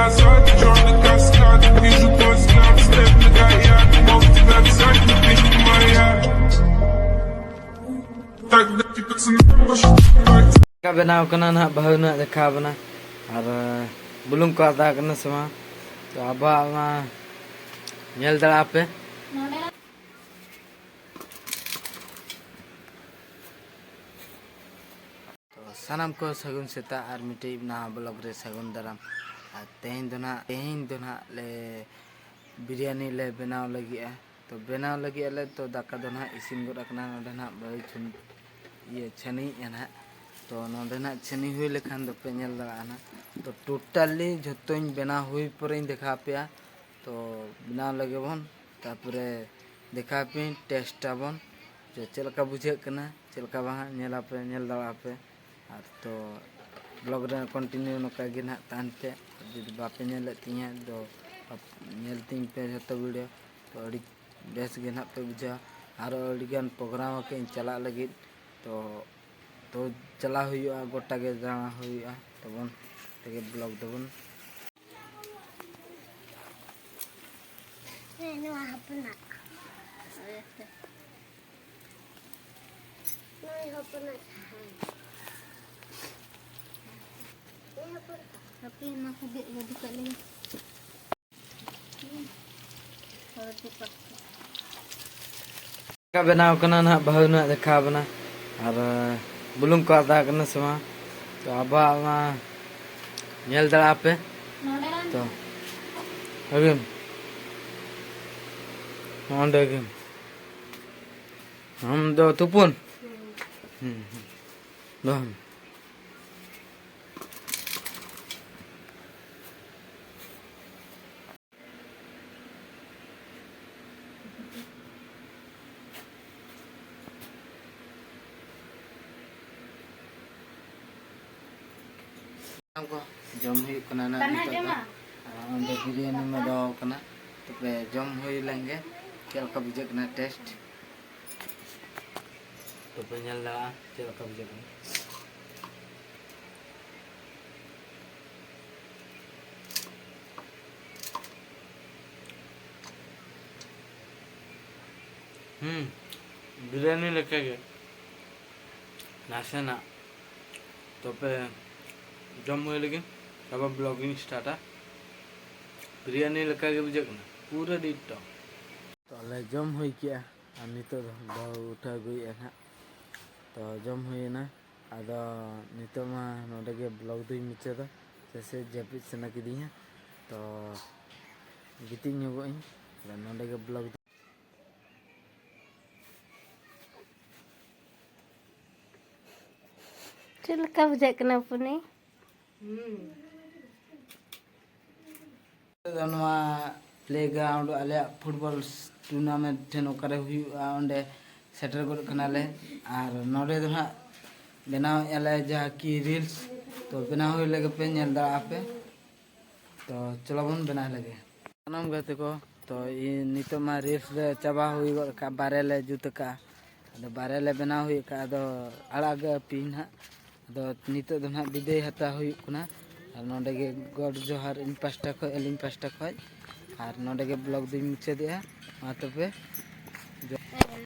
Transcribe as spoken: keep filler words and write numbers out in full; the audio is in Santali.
Глаза, ты чёрный каскад, вижу твой взгляд, след на горят, мог тебя взять, но ты не моя. Тогда ты пацаны пошли. ᱵᱮᱱᱟᱣ ᱠᱟᱱᱟ ᱱᱟᱦᱟᱜ, ᱵᱟᱹᱦᱩ ᱱᱟᱦᱟᱜ ᱫᱮᱠᱷᱟᱣ ᱵᱮᱱᱟ᱾ ᱟᱨ ᱵᱩᱞᱩᱝ ᱠᱚ ᱟᱫᱟ ᱠᱟᱱᱟ ᱥᱮ ᱵᱟᱝ, ᱛᱚ ᱟᱵᱚᱣᱟᱜ ᱢᱟ ᱧᱮᱞ ᱫᱟᱲᱮᱭᱟᱜ ᱯᱮ᱾ ᱛᱚ ᱥᱟᱱᱟᱢ ᱠᱚ ᱥᱟᱹᱜᱩᱱ ᱥᱮᱛᱟᱜ ᱟᱨ ᱢᱤᱫᱴᱤᱡ ᱱᱟᱣᱟ ᱵᱞᱚᱜ ᱨᱮ ᱥᱟᱹᱜᱩᱱ ᱫᱟᱨᱟᱢ᱾ ᱟᱨ ᱛᱮᱦᱮᱧ ᱫᱚ ᱱᱟᱦᱟᱜ, ᱛᱮᱦᱮᱧ ᱫᱚ ᱱᱟᱦᱟᱜ ᱞᱮ ᱵᱤᱨᱭᱟᱱᱤ ᱞᱮ ᱵᱮᱱᱟᱣ ᱞᱟᱹᱜᱤᱫᱼᱟ᱾ ᱛᱚ ᱵᱮᱱᱟᱣ ᱞᱟᱹᱜᱤᱫ ᱟᱞᱮ, ᱛᱚ ᱫᱟᱠᱟ ᱫᱚ ᱱᱟᱦᱟᱜ ᱤᱥᱤᱱ ᱜᱚᱫ ᱟᱠᱟᱱᱟ᱾ ᱱᱚᱰᱮ ᱱᱟᱦᱟᱜ ᱵᱟᱹᱦᱩᱭ ᱪᱷᱩᱱ-, ᱤᱭᱟᱹ, ᱪᱷᱟᱹᱱᱤᱭᱮᱫᱼᱟ ᱱᱟᱦᱟᱜ᱾ ᱛᱚ ᱱᱚᱰᱮ ᱱᱟᱦᱟᱜ ᱪᱷᱟᱹᱱᱤ ᱦᱩᱭ ᱞᱮᱠᱷᱟᱱ ᱫᱚᱯᱮ ᱧᱮᱞ ᱫᱟᱲᱮᱭᱟᱜᱼᱟ ᱱᱟᱦᱟᱜ᱾ ᱛᱚ ᱴᱳᱴᱟᱞᱤ ᱡᱷᱚᱛᱚᱧ ᱵᱮᱱᱟᱣ ᱦᱩᱭ ᱯᱚᱨᱮᱧ ᱫᱮᱠᱷᱟᱣ ᱟᱯᱮᱭᱟ᱾ ᱛᱚ ᱵᱮᱱᱟᱣ ᱞᱮᱜᱮ ᱵᱚᱱ, ᱛᱟᱨᱯᱚᱨᱮ ᱫᱮᱠᱷᱟᱣ ᱟᱯᱮᱭᱟᱹᱧ, ᱴᱮᱥᱴ ᱟᱵᱚᱱ ᱡᱮ ᱪᱮᱫ ᱞᱮᱠᱟ ᱵᱩᱡᱷᱟᱹᱜ ᱠᱟᱱᱟ, ᱪᱮᱫ ᱞᱮᱠᱟ ᱵᱟᱝ ᱦᱟᱸᱜ, ᱧᱮᱞ ᱟᱯᱮ, ᱧᱮᱞ ᱫᱟᱲᱮᱭᱟᱜ ᱟᱯᱮ᱾ ᱟᱨ ᱛᱚ ᱵᱞᱚᱜ ᱨᱮ ᱠᱚᱱᱴᱤᱱᱤᱭᱩ ᱱᱚᱝᱠᱟ ᱜᱮ ᱱᱟᱦᱟᱜ ᱛᱟᱦᱮᱱ ᱯᱮ᱾ ᱟᱨ ᱡᱩᱫᱤ ᱵᱟᱯᱮ ᱧᱮᱞᱮᱫ ᱛᱤᱧᱟᱹ ᱫᱚ ᱧᱮᱞ ᱛᱤᱧ ᱯᱮ ᱡᱷᱚᱛᱚ ᱵᱷᱤᱰᱤᱭᱳ, ᱛᱚ ᱟᱹᱰᱤ ᱵᱮᱥ ᱜᱮ ᱱᱟᱦᱟᱜ ᱯᱮ ᱵᱩᱡᱷᱟᱹᱣᱟ᱾ ᱟᱨᱚ ᱟᱹᱰᱤᱜᱟᱱ ᱯᱨᱳᱜᱨᱟᱢ ᱟᱠᱟᱫ ᱟᱹᱧ ᱪᱟᱞᱟᱜ ᱞᱟᱹᱜᱤᱫ, ᱛᱚ ᱛᱚ ᱪᱟᱞᱟᱣ ᱦᱩᱭᱩᱜᱼᱟ, ᱜᱚᱴᱟ ᱜᱮ ᱫᱟᱬᱟ ᱦᱩᱭᱩᱜᱼᱟ᱾ ᱛᱟᱵᱚᱱ ᱛᱮᱜᱮ ᱵᱞᱚᱜ ᱫᱚᱵᱚᱱ᱾ ᱦᱮᱸ, ᱱᱚᱣᱟ ᱦᱚᱯᱚᱱᱟᱜ᱾ ᱱᱩᱭ ᱦᱚᱯᱚᱱᱟᱜ ᱥᱟᱦᱟᱱ᱾ ᱱᱩᱭ ᱦᱚᱯᱚᱱ᱾ ᱦᱟᱯᱮ, ᱱᱚᱣᱟ ᱠᱚ ᱜᱮᱫ ᱵᱚᱫᱚ ᱠᱟᱜ ᱞᱮᱜᱮ᱾ ᱦᱚᱲ ᱠᱚ ᱯᱟᱴ ᱠᱟᱜ᱾ ᱵᱮᱱᱟᱣ ᱠᱟᱱᱟ ᱱᱟᱦᱟᱜ, ᱵᱟᱹᱦᱩ ᱱᱟᱦᱟᱜ ᱫᱮᱠᱷᱟᱣ ᱵᱮᱱᱟ᱾ ᱟᱨ ᱵᱩᱞᱩᱝ ᱠᱚ ᱟᱫᱟ ᱠᱟᱱᱟ ᱥᱮ ᱵᱟᱝ? ᱛᱚ ᱟᱵᱚᱣᱟᱜ ᱢᱟ ᱧᱮᱞ ᱫᱟᱲᱮᱭᱟᱜ ᱯᱮ᱾ ᱛᱚ ᱟᱹᱜᱩᱭ ᱢᱮ᱾ ᱚᱸᱰᱮ ᱟᱹᱜᱩᱭ ᱢᱮ᱾ ᱟᱢ ᱫᱚ ᱛᱩᱯᱩᱱ? ᱦᱩᱸ, ᱦᱩᱸ᱾ ᱫᱚᱦᱚᱭ ᱢᱮ᱾ ᱥᱟᱱᱟᱢ ᱠᱚ ᱡᱚᱢ ᱦᱩᱭᱩᱜ ᱠᱟᱱᱟ ᱱᱟᱜ ᱱᱤᱛᱚᱜ ᱫᱚ᱾ ᱟᱨ ᱚᱸᱰᱮ ᱵᱤᱨᱭᱟᱱᱤ ᱢᱟ ᱫᱚᱦᱚ ᱠᱟᱱᱟ᱾ ᱛᱚᱵᱮ ᱡᱚᱢ ᱦᱩᱭ ᱞᱮᱱ ᱜᱮ, ᱪᱮᱫ ᱞᱮᱠᱟ ᱵᱩᱡᱷᱟᱹᱜ ᱠᱟᱱᱟ ᱴᱮᱥᱴ? ᱛᱚᱵᱮ ᱧᱮᱞ ᱫᱟᱲᱮᱭᱟᱜᱼᱟ ᱪᱮᱫ ᱞᱮᱠᱟ ᱵᱩᱡᱷᱟᱹᱜ ᱠᱟᱱᱟ᱾ ᱦᱩᱸ, ᱵᱤᱨᱭᱟᱱᱤ ᱞᱮᱠᱟᱜᱮ ᱱᱟᱥᱮᱱᱟᱜ᱾ ᱛᱚᱵᱮ ᱡᱚᱢ ᱦᱩᱭ ᱞᱮᱜᱮ, ᱛᱟᱨᱯᱚᱨ ᱵᱞᱚᱜ ᱤᱧ ᱥᱴᱟᱨᱴᱟ᱾ ᱵᱤᱨᱭᱟᱱᱤ ᱞᱮᱠᱟᱜᱮ ᱵᱩᱡᱷᱟᱹᱜ ᱠᱟᱱᱟ, ᱯᱩᱨᱟᱹ ᱰᱤᱴᱴᱚ᱾ ᱛᱚ ᱟᱞᱮ ᱡᱚᱢ ᱦᱩᱭ ᱠᱮᱜᱼᱟ ᱟᱨ ᱱᱤᱛᱚᱜ ᱫᱚ ᱵᱟᱹᱦᱩ ᱩᱴᱷᱟᱹ ᱟᱹᱜᱩᱭᱮᱫᱼᱟ ᱱᱟᱦᱟᱜ᱾ ᱛᱚ ᱡᱚᱢ ᱦᱩᱭᱮᱱᱟ᱾ ᱟᱫᱚ ᱱᱤᱛᱚᱜ ᱢᱟ ᱱᱚᱰᱮ ᱜᱮ ᱵᱞᱚᱜ ᱫᱚᱧ ᱢᱩᱪᱟᱹᱫᱟ, ᱪᱮᱫᱟᱜ ᱥᱮ ᱡᱟᱹᱯᱤᱫ ᱥᱟᱱᱟ ᱠᱤᱫᱤᱧᱟ᱾ ᱛᱚ ᱜᱤᱛᱤᱡ ᱧᱚᱜᱚᱜ ᱟᱹᱧ᱾ ᱟᱫᱚ ᱱᱚᱰᱮ ᱜᱮ ᱵᱞᱚᱜ ᱫᱚ ᱪᱮᱫ ᱞᱮᱠᱟ ᱵᱩᱡᱷᱟᱹᱜ ᱠᱟᱱᱟ ᱯᱩᱱᱤ? ᱱᱚᱣᱟ ᱯᱞᱮᱜᱨᱟᱣᱩᱱᱰ ᱟᱞᱮᱭᱟᱜ ᱯᱷᱩᱴᱵᱚᱞ ᱴᱩᱨᱱᱟᱢᱮᱱᱴ ᱴᱷᱮᱱ ᱚᱠᱟᱨᱮ ᱦᱩᱭᱩᱜᱼᱟ, ᱚᱸᱰᱮ ᱥᱮᱴᱮᱨ ᱜᱚᱫ ᱠᱟᱱᱟᱞᱮ᱾ ᱟᱨ ᱱᱚᱰᱮ ᱫᱚ ᱦᱟᱸᱜ ᱵᱮᱱᱟᱣᱮᱫᱼᱟ ᱞᱮ ᱡᱟᱦᱟᱸ ᱠᱤ ᱨᱤᱞᱥ, ᱛᱚ ᱵᱮᱱᱟᱣ ᱦᱩᱭ ᱞᱮᱜᱮ ᱯᱮ, ᱧᱮᱞ ᱫᱟᱲᱮᱭᱟᱜᱼᱟ ᱯᱮ᱾ ᱛᱚ ᱪᱚᱞᱚ ᱵᱚᱱ ᱵᱮᱱᱟᱣ ᱞᱮᱜᱮ᱾ ᱥᱟᱱᱟᱢ ᱜᱟᱛᱮ ᱠᱚ, ᱛᱚ ᱤᱧ ᱱᱤᱛᱚᱜ ᱢᱟ ᱨᱤᱞᱥ ᱞᱮ ᱪᱟᱵᱟ ᱦᱩᱭ ᱜᱚᱫ ᱠᱟᱜᱼᱟ, ᱵᱟᱨᱭᱟ ᱞᱮ ᱡᱩᱛ ᱠᱟᱜᱼᱟ᱾ ᱟᱫᱚ ᱵᱟᱨᱭᱟ ᱞᱮ ᱵᱮᱱᱟᱣ ᱦᱩᱭ ᱠᱟᱜᱼᱟ, ᱟᱫᱚ ᱟᱲᱟᱜ ᱟᱯᱮᱭᱟᱹᱧ ᱱᱟᱦᱟᱜ᱾ ᱟᱫᱚ ᱱᱤᱛᱚᱜ ᱫᱚ ᱱᱟᱦᱟᱜ ᱵᱤᱫᱟᱹᱭ ᱦᱟᱛᱟᱣ ᱦᱩᱭᱩᱜ ᱠᱟᱱᱟ᱾ ᱟᱨ ᱱᱚᱰᱮ ᱜᱮ ᱜᱚᱰ ᱡᱚᱦᱟᱨ ᱤᱧ ᱯᱟᱥᱴᱟ ᱠᱷᱚᱱ, ᱟᱹᱞᱤᱧ ᱯᱟᱥᱴᱟ ᱠᱷᱚᱱ᱾ ᱟᱨ ᱱᱚᱰᱮ ᱜᱮ ᱵᱞᱚᱜ ᱫᱚᱧ ᱢᱩᱪᱟᱹᱫᱮᱜᱼᱟ᱾ ᱢᱟ ᱛᱚᱵᱮ ᱡᱚ-